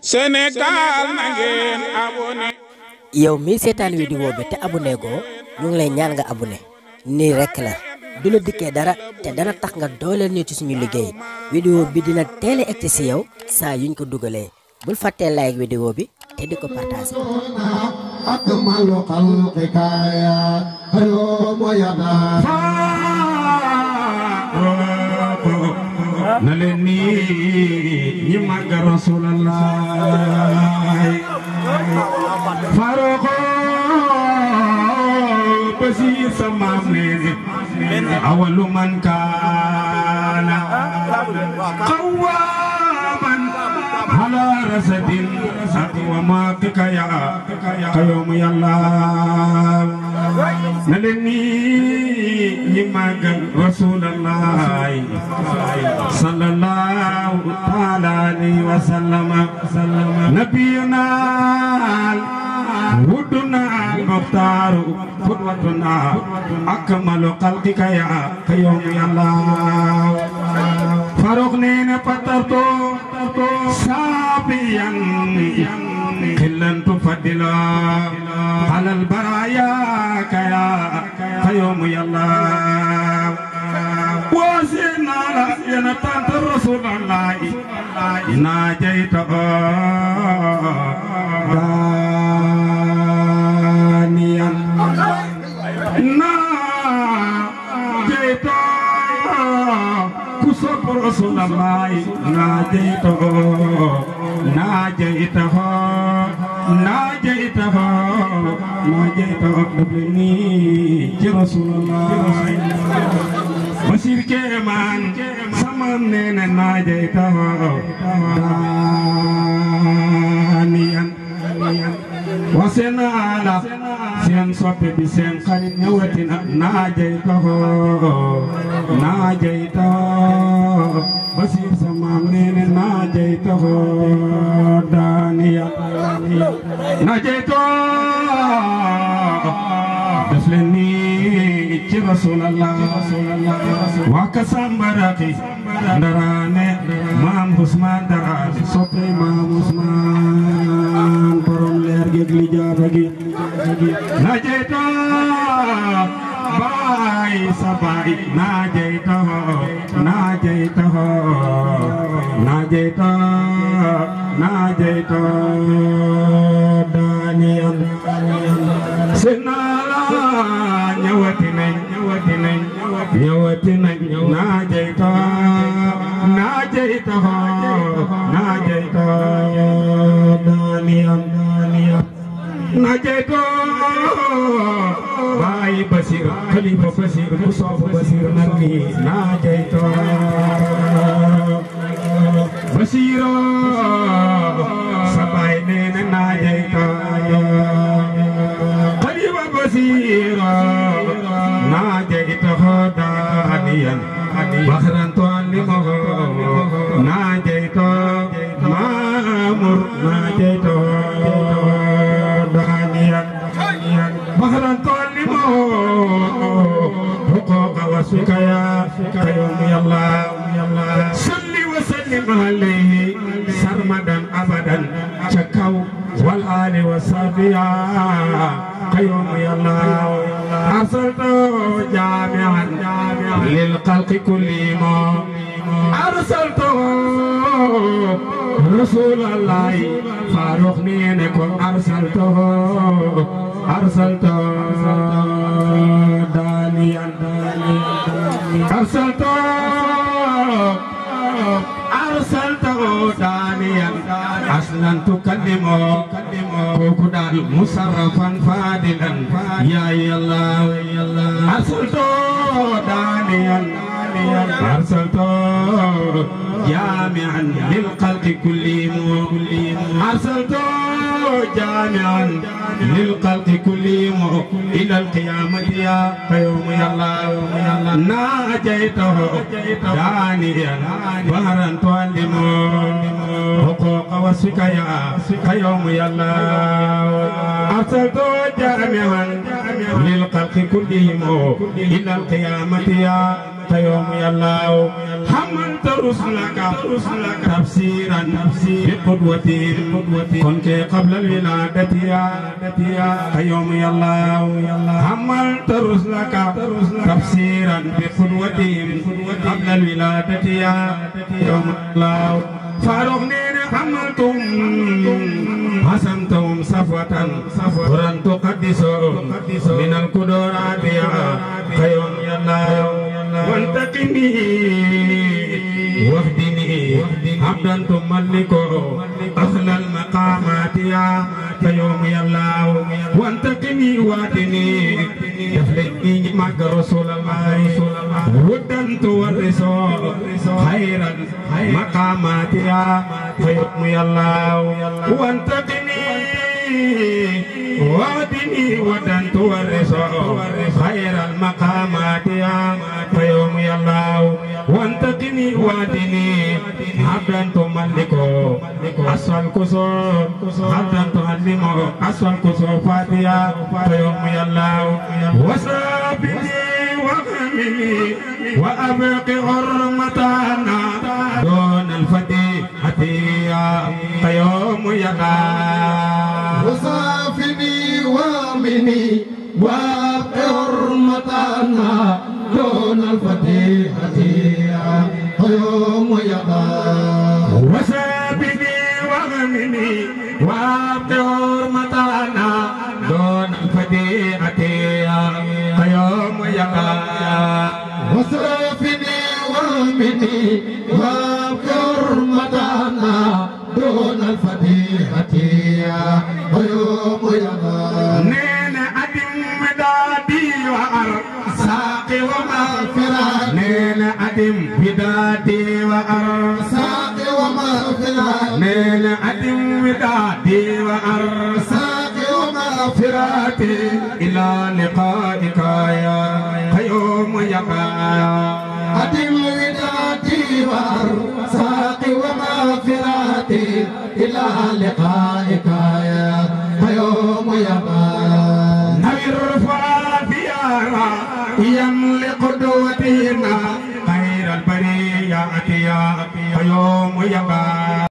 Sénégal na ngeen abonné. yow mii seetaan vidéo bi te abonné goo ñu ngi lay ñaan nga abonné nii rekk la du la dikkee dara te dana tax nga dooleel ñu ci suñu liggéey vidéo bi dina teel a egg ci yow saa yuñ ko dugalee bul fàttee like vidéo bi te di ko partager. na leen nii ñi màgg Rasulallah Faroxo Basiir sa maam leen awalu man kaana qawwaaman ala rasadin wa ma bika ya qayyum yàlla na leen nii ñi màgg Rasulallah sallallahu taala alayhi wa sallama nabiyuna ودنا المختار قدوتنا أكمل خلقك يا يوم الله فرغنين فترتو سابيا كلا تفضلا على البرايا كيا يوم الله وزنا ينتان رسول الله ناجيته رسول الله ناجيته دبلني رسول الله بشير كمان سمن ناجيته دانيا وسنا على سين صوب بسين خالد نوتنا ناجيته بشير سمامنين ناجيته دانيا ناجيته دفلني رسول الله وكسام برقي دراني مام عثمان دراني صوبي مام عثمان برم لير جيغلي جابغي ناجيته باي سباي ناجيته دانيال سنالا ñëwati nañ naajayta daaniyam naajayta baay Basir Khalifa Basir Mustafa Basir nanni naajayta Basira sabaay neena naajayta Khalifa Basira ناجيته دانيا بحرا تعلمه ناجيته مامور ناجيته دانيا بحرا تعلمه حقوق وسكيا يوم الله صل وسلم عليه سرمدا ابدا شكاو والآل والصحبه قيوم الله أرسلته جامعا للخلق كلهم أرسلته رسول الله فاروقني نكون أرسلته دانيا أرسلته دانيا أصلا تكلمه كودال مصرفا فاضلا يا الله أرسلته دانيا أرسلته جامعا للخلق كلهم أرسلته جامعا للخلق كلهم إلى القيامة يا يوم الله ناجيته دانيا بهرا تعلمه حقوق وسكيا يوم الله أرسلته جامعا للخلق كلهم إلى القيامة يا يوم الله حملت رسلك تفسيرا بقدوتي كنت قبل الولادة يا يوم الله حملت رسلك تفسيرا بقدوتي قبل الولادة يا يوم الله فارغني حملتم حسنتم صفوة ورن تقدسوا من القدرات يا يوم الله وانتقني واهدني عبدا تملكه أهل المقامات يا يوم الله وانتقني وادني يفلقني معك رسول الله ودا تورثه خير المقامات يا يوم الله وانتقني وادني ودا تورثه خير المقامات يا يوم الله وانتقني وادني عبدا تملكه أسوى الكسور عبدا تعلمه أسوى الكسور فاتيا يوم الله وسابني وغمني وأبق حرمتنا دون الفتيحة يوم الله وصافني وامني وابق حرمتنا دون الفتيحة يوم يقام وسابني وغمني وابق حرمتنا دون الفتيحة يوم يقام وصافني وامني وابق حرمتنا دون الفتيحة يوم يقام نين أدم بدادي وأر ساقي ومغفرة نين أدم بدادي وأر ساقي ومغفرة نين أدم بدادي وأر ساقي ومغفرة إلى لقائك يا يوم يقام أدم ودادي وأرزاقي ومغفرتي إلى لقائك يا يوم يقام نوير فاديارا يملك قدوتنا خير البرية يا يوم يقام